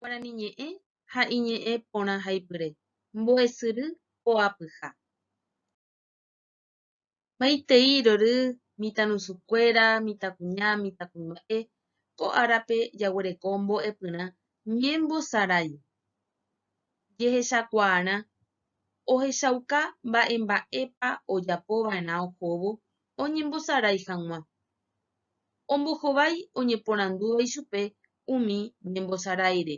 Guarani ñe'ẽ ha iñe'ẽporãhaipyre. Mbo'esyry poapyha. Maitei rory, mitãrusukuéra, mitãkuña, mitãkuimba'e, ko árape jaguereko mbo'epyrã ñembosarái jehechakuaarã ohechauka mba'emba'épa ojapova'erã ohóvo oñembosarái hag̃ua. Ombohovái oñeporandúva ichupe umi ñembosaráire.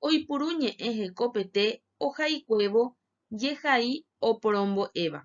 Oipuru ñe'ẽ hekopete ohaikuévo jehai oporombo'éva.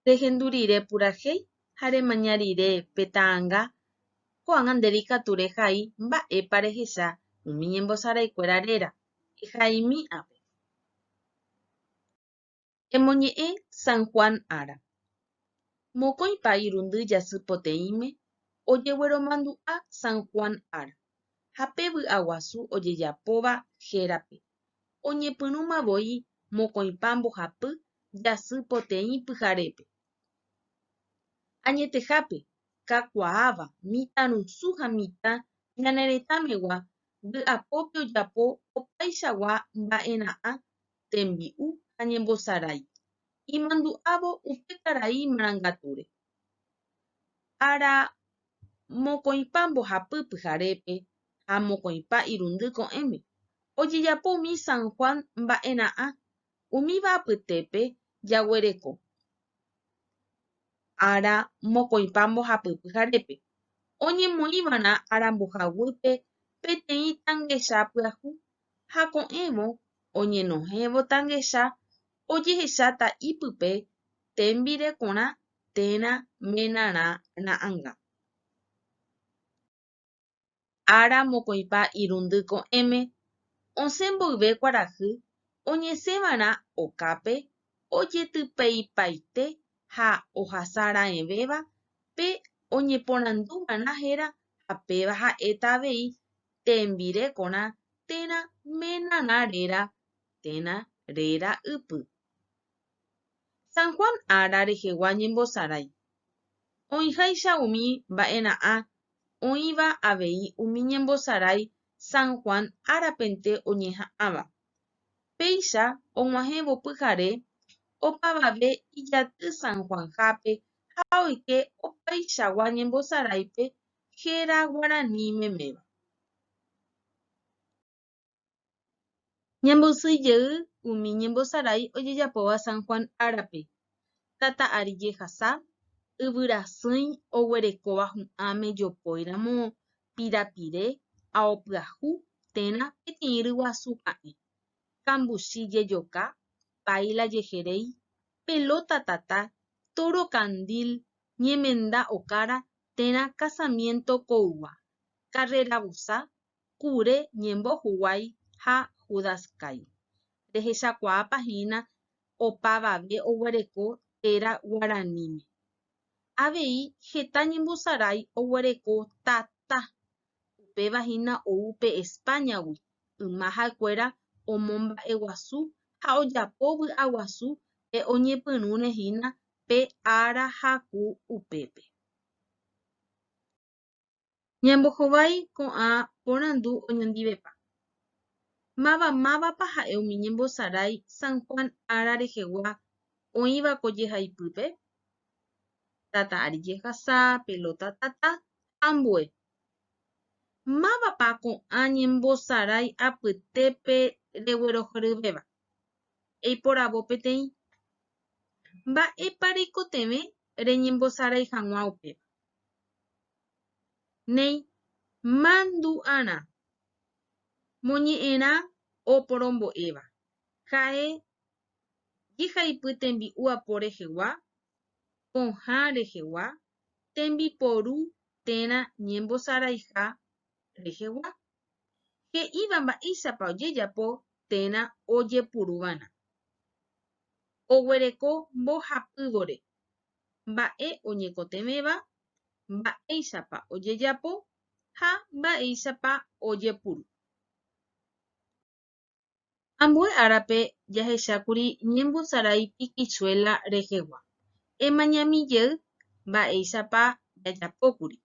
Rehendu rire purahéi ha remaña rire pe ta'anga, ko'ág̃a nde ikatu rehai mba'épa rehecha umi ñembosaraikuéra réra. Ehaimi ápe. Emoñe'ẽ San Juan ára. Mokõipa irundy jasy poteĩme ojegueromandu'a San Juan ára ha pe vy'aguasu ojejapóva hérape oñepyrũmavoi mokõipa mbohapy jasy poteĩ pyharépe. Añetehápe, kakuaáva, mitãrusu ha mitã ñane retãmegua vy'apópe ojapo opaichagua mba'era'ã, tembi'u ha ñembosarái, imandu'ávo upe karai marangatúre. Ára mokõipa mbohapy pyharépe ha mokõipa irundy ko'ẽme ojejapo umi San Juan mba'era'ã, umíva apytépe jaguereko ára mokõipa mbohapy pyharépe, oñemoĩva'erã aramboha guýpe peteĩ tãngecha pyahu ha ko'ẽvo oñenohẽvo tãngecha ojehecháta ipype tembirekorã térã menarã ra'ãnga. Ára mokõipa irundy ko'ẽme, osẽ mboyve kuarahy, oñesẽva'erã okápe ojetypeipaite ha ohasaraẽvéva pe oñeporanduva'erã héra ha péva ha'éta avei tembirekorã térã menarã réra térã réra ypy. San Juan ára rehegua ñembosarái. Oĩháicha umi mba'era'ã oĩva avei umi ñembosarái San Juan árapente oñeha'ãva. Péicha og̃uahẽvo pyhare, opavave ijaty San Juanhápe ha oike opaichagua ñembosaráipe héra guarani meméva. Ñamboysýi jey umi ñembosarái ojejapóva San Juan árape, tata ári jehasa, yvyrasỹi oguerekóva hu'ãme jopóiramo pirapire, ao pyahu térã peteĩ ryguasu ka'ẽ, kambuchi jejoka, páila jeheréi, pelota tata, tóro kandil, ñemenda okára térã casamiento koygua, karréra vosa, kure ñembohuguái ha Judas kái. Rehechakuaápa hína opavave oguereko téra guaraníme. Avei heta ñembosarái oguereko tata, upéva hína ou pe España-gui, yma ha'ekuéra omomba'eguasu ha ojapo vy'aguasu pe oñepyrũre hína pe ára haku upépe. Ñambohovái ko'ã porandu oñondivepa. Mavamávapa ha'e umi ñembosarái San Juan ára rehegua oĩva ko jehaipýpe? Tata ári jehasa, pelota tata ha ambue. Mávapa ko'ã ñembosarái apytépe reguerohoryvéva? Eiporavo peteĩ. Mba'épa reikotevẽ reñembosarái hag̃ua upéva? Néi, mandu'arã. Moñe'ẽrã oporombo'éva. Ha'e jehaipy tembi'u apo rehegua, pohã rehegua, tembiporu térã ñembosaraiha rehegua, he'íva mba'éichapa ojejapo térã ojepuruva'erã. Oguereko mbohapyvore, mba'e oñekotevẽva, mba'éichapa ojejapo ha mba'éichapa ojepuru. Ambue árape jahechákuri ñembosarái pikichuéla rehegua. Emañami jey mba'éichapa jajapókuri.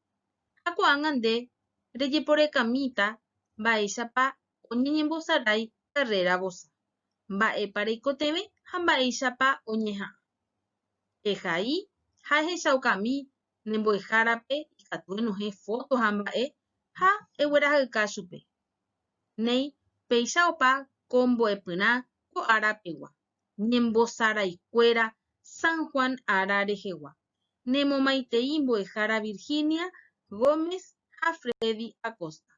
Ha ko'ág̃a nde rejeporekamíta mba'éichapa oñeñembosarái karréra vosa, mba'épa reikotevẽ ha mba'éichapa oñeha'ã. Ehai ha ehechaukami ne mbo'ehárape ikatu enohẽ fóto ha mba'e ha eguerahayka chupe. Néi, péicha opa ko mbo'epyrã ko ára pegua, ñembosaraikuéra San Juan ára rehegua. Nemomaitei mbo'ehára Virginia Gómez ha Freddy Acosta.